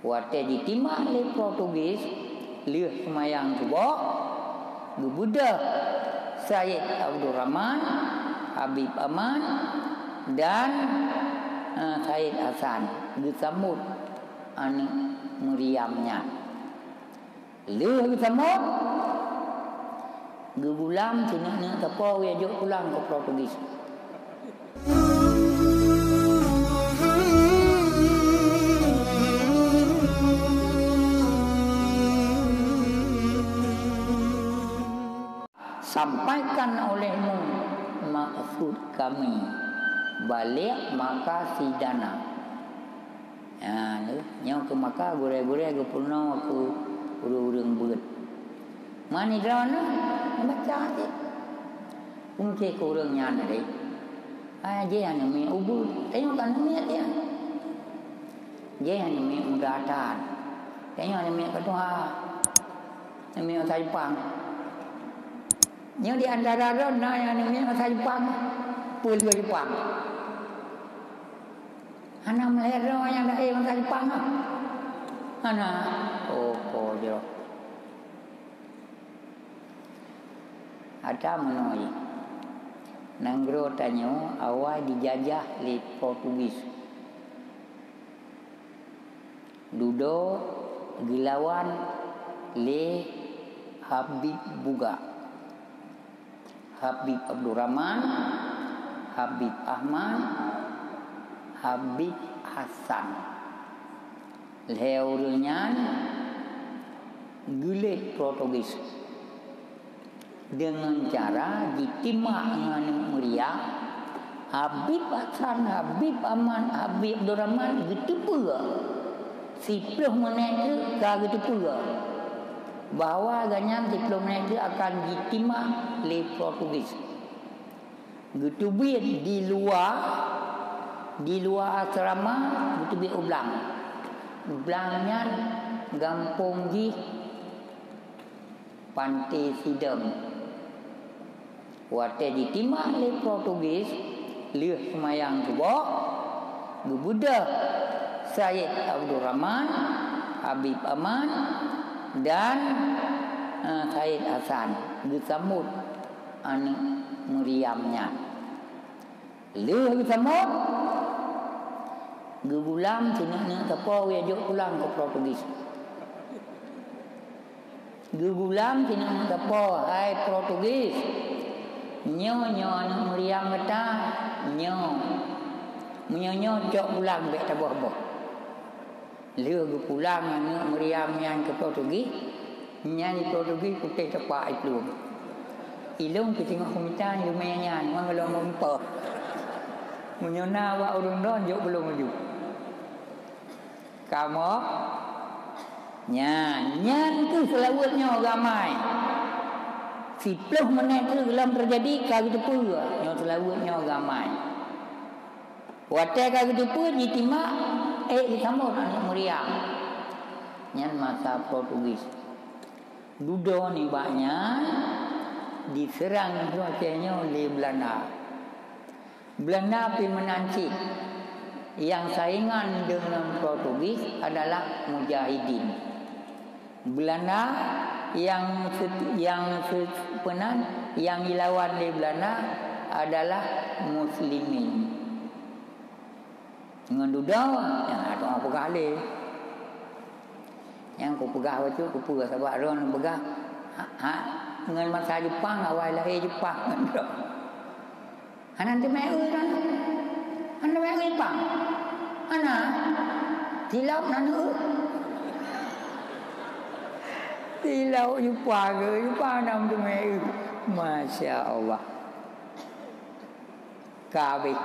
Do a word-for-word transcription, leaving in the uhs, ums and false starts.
Watée jitimbak lé Portugis, lheueh seumayang suboh, geubeudôh Said Abdurrahman, Habib Ahmad, dan, eh, Said Hasan geusambot aneuëk Maryam nyan. Lheueh geusambot, geugulam sineuk-neuk sapo geujok pulang keu Portugis. Sampaikan olehmu maksud kami, balik maka sidana. Ha, nyoe keu maka gurée-gurée geupeurunoe keu ureuëng-ureuëng beuet. Man droeneuh baca cit. Peungcéh keu ureuëng nyan tadi. Hai, jéh aneuk miet ubit, tanyoe ka aneuk miet nyan. Jéh aneuk miet muda that, tanyoe aneuk miet ka tuha. Aneuk miet masa Jepang. Nyoe di antara droe na nyang aneuk miet masa Jepang. Peue lheueh Jepang? Hana meulhèe droe nyang lahé masa Jepang ah. Hana. Oh, po jroh. Ata meunoe, nanggroe tanyoe awai jijajah lé Portugis. Dudoe geulawan lé Habib Buga, Habib Abdurrahman, Habib Ahmad, Habib Hasan. Lhèe ureuëng nyan geulet Portugis deungon cara jitimbak ngon aneuk Maryam. Habib Hasan, Habib Ahmad, Habib Abdurrahman geuteupeue, siplôh minèt treuk ka geuteupeue bahwa gobnyan siplôh minèt treuk akan jitimbak lé Portugis. Geuteubiet di luwa, di luwa asrama, geuteubiet u blang. Blang nyan gampông jih Panté Sidom. Watée jitimbak lé Portugis, lheueh seumayang suboh, geubeudôh Said Abdurrahman, Habib Ahmad, dan, eh, Said Hasan geusambot aneuk Maryam nyan. Lheueh geusambot, geugulam sineuk-neuk sapo geujok pulang keu Portugis. Geugulam sineuk-neuk sapo, "Hai Portugis, nyoe, nyoe aneuk Maryam gata, nyoe. Meunyoe nyoe cok pulang, bék taboh-boh." Lheueh geupulang aneuk Maryam nyan keu Portugis, nyan Portugis putéh tepak iplueng. Ilôn keuteungoh kumita ileumèe nyan, ngon lôn meurumpok. Meunyoe na awak ureuëng droe, jok bulông laju. Kamoe, nyan, nyan keuh seulaweuet nyoe geuamai. Siplôh minèt treuk lom teujadi ka geuteupeue, nyoe seulaweuet nyoe geuamai. Watée ka geuteupeue jitimbak, ék geusambot aneuk Maryam. Nyan masa Portugis. Dudoe nibak nyan diseurang droe Aceh nyoe lé Beulanda. Beulanda pih meunan cit, nyang saingan deungon Portugis adalah mujahidin. Beulanda nyang se-, nyang se-, peunan nyang jilawan lé Beulanda adalah muslimin. Ngon dudoe, nyang hana peugah lé. Nyang kupeugah bacut kupeue, sabab droeneuh peugah, ha, ha, ngon masa Jepang, awai lahé Jepang ngon droe. Hana teumé eu droeneuh. Hana teumé eu Jepang. Hana. Tilop na eu. Tilop Jepang, Jepang hana teumé eu. Masya Allah. Ka habéh.